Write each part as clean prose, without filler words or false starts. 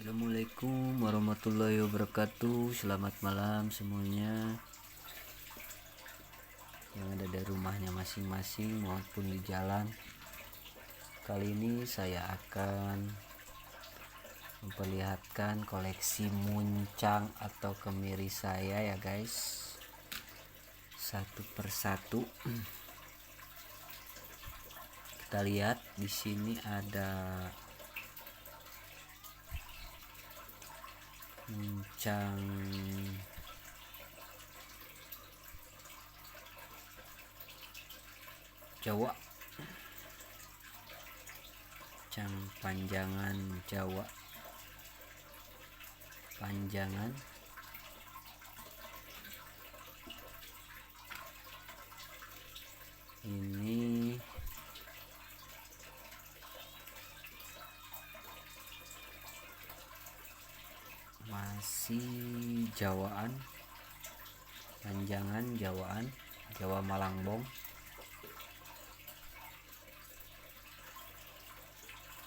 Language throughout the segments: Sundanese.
Assalamualaikum warahmatullahi wabarakatuh. Selamat malam semuanya yang ada di rumahnya masing-masing maupun di jalan. Kali ini saya akan memperlihatkan koleksi muncang atau kemiri saya ya guys, satu persatu. Kita lihat di sini ada muncang Jawa, muncang panjangan Jawa, panjangan. Ini masih Jawaan, panjangan Jawaan, Jawa Malangbong.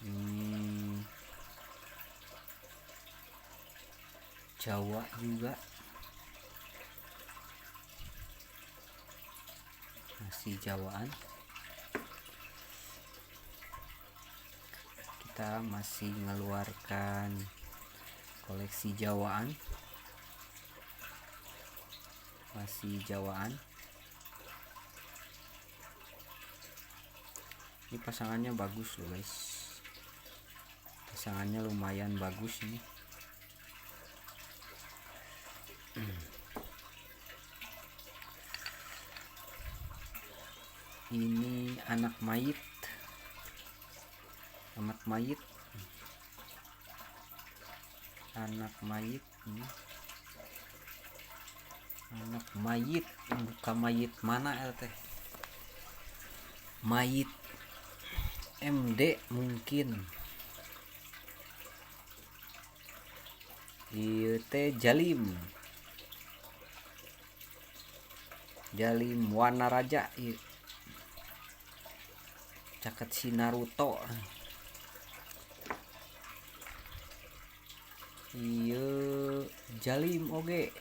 Ini Jawa juga, masih Jawaan. Kita masih mengeluarkan koleksi Jawaan, masih Jawaan. Ini pasangannya bagus loh guys, pasangannya lumayan bagus ini. Ini anak mayit, anak mayit, anak mayit ini, anak mayit, buka mayit mana LT, mayit MD mungkin. Ieu teh Jalim, Jalim Wanaraja ieu, caket si Naruto. Ieu Jalim oge,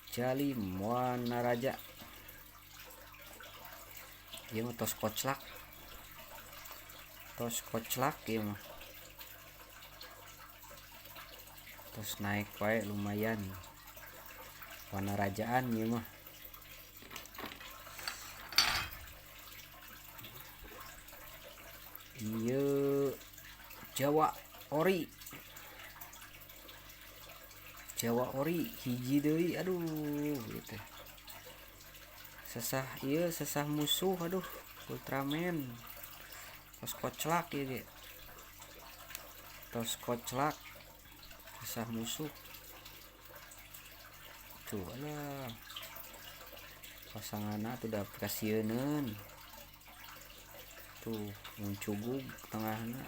Jalim Wanaraja. Ieu mah tos koclak, tos koclak ieu mah, tos naik wae lumayan. Wanarajaan ieu mah. Ieu Jawa ori, Jawa ori hiji deui, aduh gitu. Sesah ieu, sesah musuh, aduh Ultraman. Tos koclak ieu ge, tos koclak, sesah musuh. Tuh alah, pasanganna tuh udah kasieuneun. Tuh muncugug tengahna.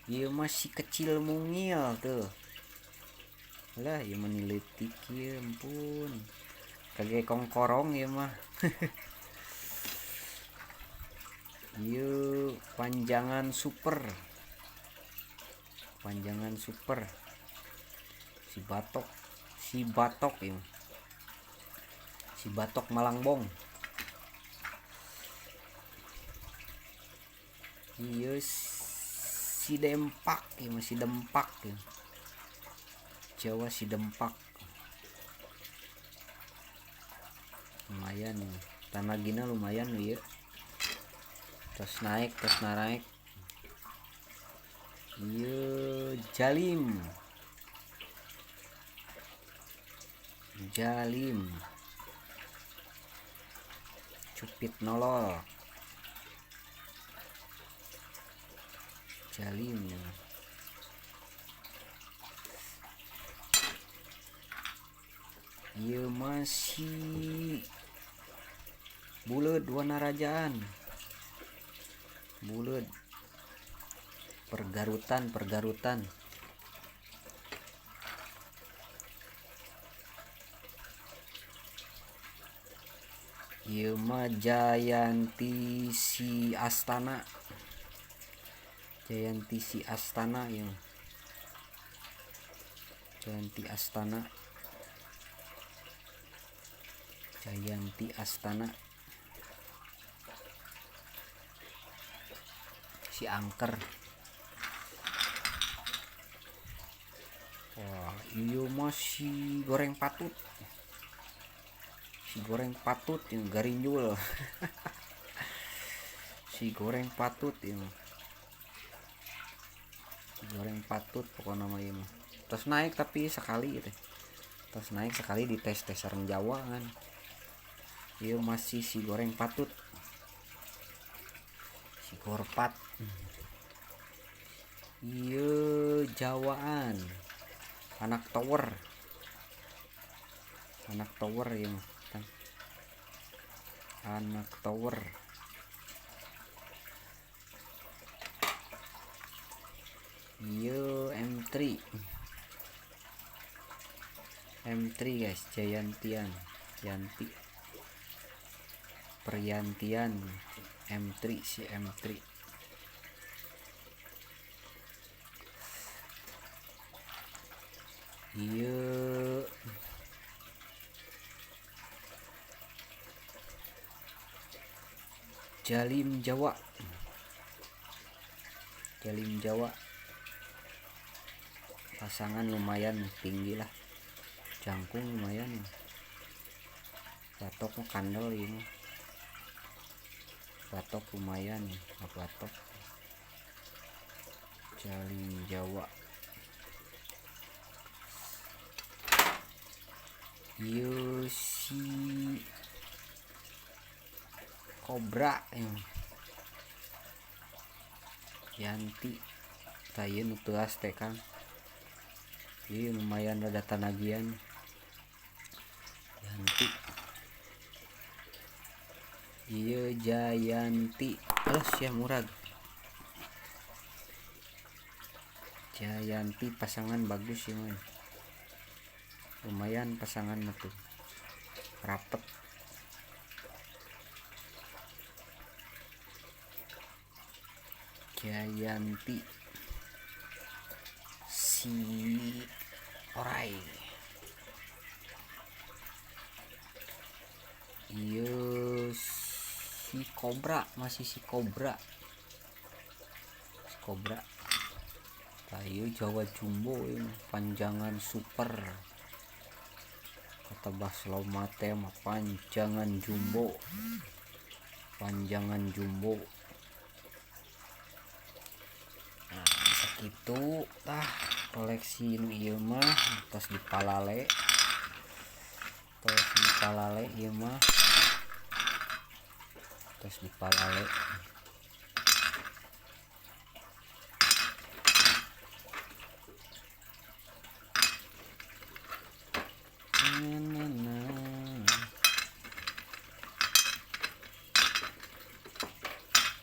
Ieu masih kecil mungil tuh. Lah ieu mah nileutik ieu, ampun. Kage kongkorong ieu mah. Ieu panjangan super, panjangan super. Si batok, si batok ieu. Si batok Malangbong. Ieu si dempak, ieu mah si dempak ieu. Jawa si dempak. Lumayan tanagina lumayan ieu. Terus naik, terus naik. Ieu Jalim, Jalim cupit nolol, Jalim ya. Ieu masih buleud Wanarajaan, buleud pergarutan, pergarutan. Ieu mah Jayanti si Astana, Jayanti si Astana ya. Jayanti Astana. Jayanti Astana. Si Angker. Wah, iya masih goreng patut. Si goreng patut yang garinjul. Si goreng patut ya. Si goreng patut pokoknya nama ieu mah. Terus naik tapi sekali gitu. Terus naik sekali di tes-tes sareng Jawa kan. Ieu masih si goreng patut. Si gorpat. Ieu Jawaan. Anak tower. Anak tower ieu mah kan. Anak tower. Ieu M3. M3 guys, Jayantian, Yanti. Peryantian M3 si M3. Ieu Jalim Jawa. Jalim Jawa. Pasangan lumayan tinggi lah. Jangkung lumayan. Batok mah kandel ini. Batok lumayan, batok. Jalim Jawa. Ieu si Kobra ya. Yanti. Tah ieu nu teuas teh Kang. Ieu lumayan rada tanagian. Yanti. Ieu Jayanti. Alah sia murag. Jayanti pasangan bagus ya mah. Lumayan pasangan tuh. Rapet. Jayanti si Orai. Ieu si Kobra, masih si Kobra. Si Kobra. Ieu Jawa Jumbo ini panjangan super. Kata Baslomate mah panjangan jumbo. Panjangan jumbo. Nah, sakitu tah koleksi nu ieu mah tos dipalale. Tos dipalale ieu mah. Tos dipalale.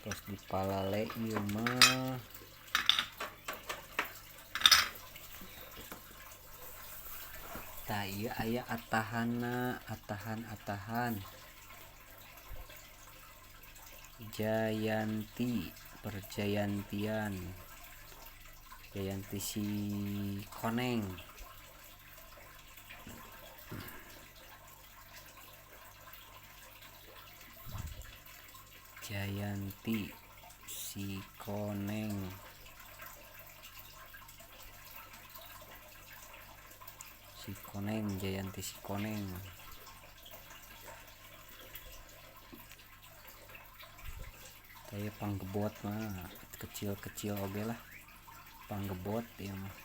Terus dipalale ieu mah. Tah ieu aya atahana, atahan-atahan. Jayanti, perjayantian. Jayanti si Koneng. Jayanti si Koneng. Si Koneng, Jayanti si Koneng. Saya panggebot mah kecil-kecil oge lah. Panggebot ya mah.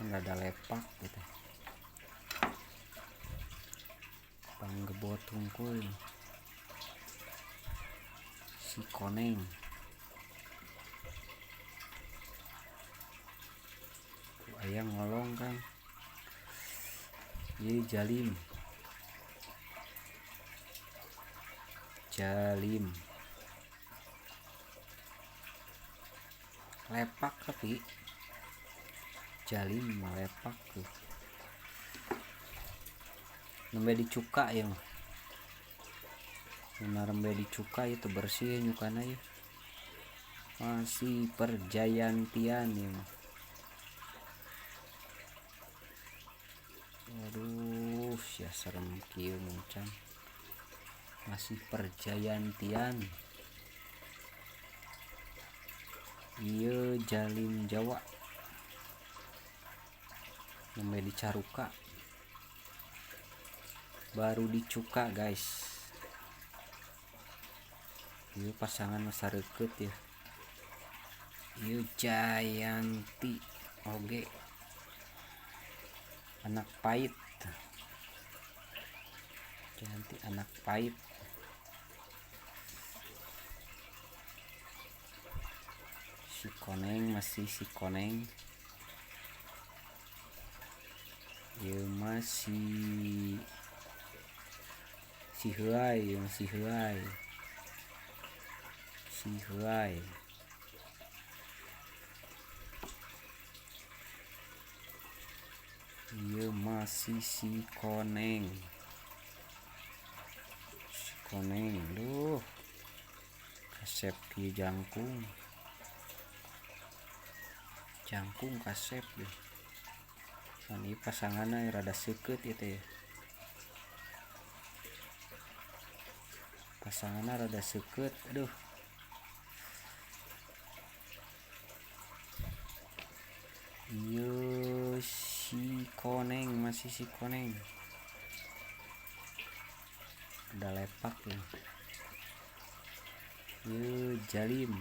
Kan rada lepak gitu. Panggebot hungkul. Si Koneng. Ayang ngolong Kang. Ye Jalim. Jalim. Lepak tapi Jalim lepak tuh. Nembe dicuka ya mah. Nah, rembe dicuka itu bersih nyukana ya. Masih perjayantian ya mah. Aduh, ya serem kieu muncang. Masih perjayantian. Ieu Jalim Jawa. Nembe dicaruka. Baru dicuka, guys. Ieu pasangan masa reukeut ya. Ieu Jayanti oge. Anak pahit. Jayanti anak pahit. Si koneng masih si koneng. Ieu masih si heuay, masih heuay. Si heuay. Ieu masih si koneng. Si koneng, duh. Kasep kieu jangkung. Jangkung kasep deh. Nah, ini pasangannya rada seukeut ieu teh. Pasangannya rada seukeut, aduh. Ieu si koneng, masih si koneng. Udah lepak ya. Ieu Jalim.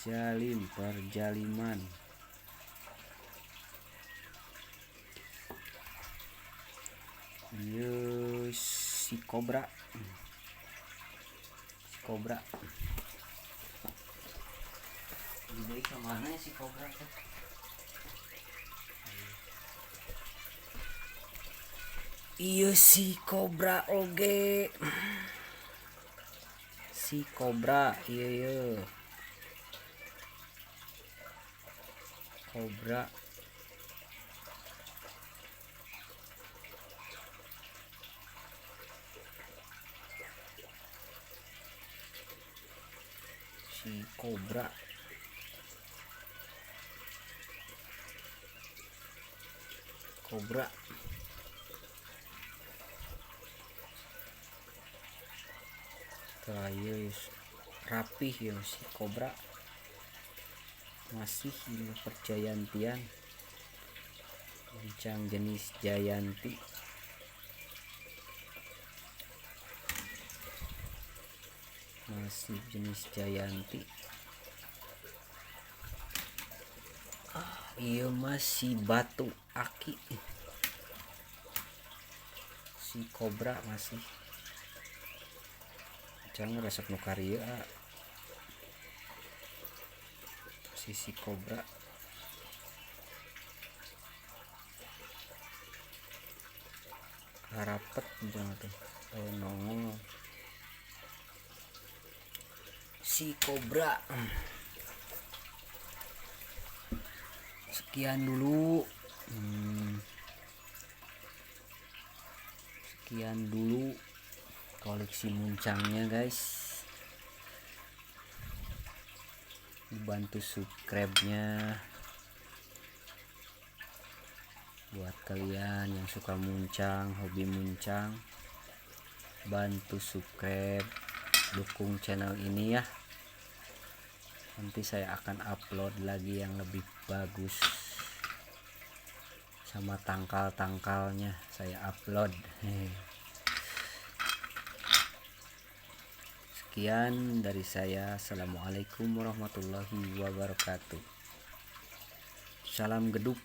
Jalim perjaliman. Ieu si kobra. Si kobra. Jadi kemana si kobra teh? Ieu si kobra oge. Si kobra, iya iya. Kobra. Si kobra. Kobra. Terakhir rapih ya si kobra. Masih ini perjayantian. Bincang jenis jayanti. Masih jenis jayanti. Iya masih batu aki. Si kobra masih. Jangan resep nu karya. Sisi kobra. Harapet jangan tuh. Ayo nongol. Si kobra. Sekian dulu. Sekian dulu koleksi muncangnya, guys. Dibantu subscribe-nya buat kalian yang suka muncang, hobi muncang, bantu subscribe, dukung channel ini ya. Nanti saya akan upload lagi yang lebih bagus, sama tangkal-tangkalnya saya upload. Sekian dari saya. Assalamualaikum warahmatullahi wabarakatuh. Salam geduk.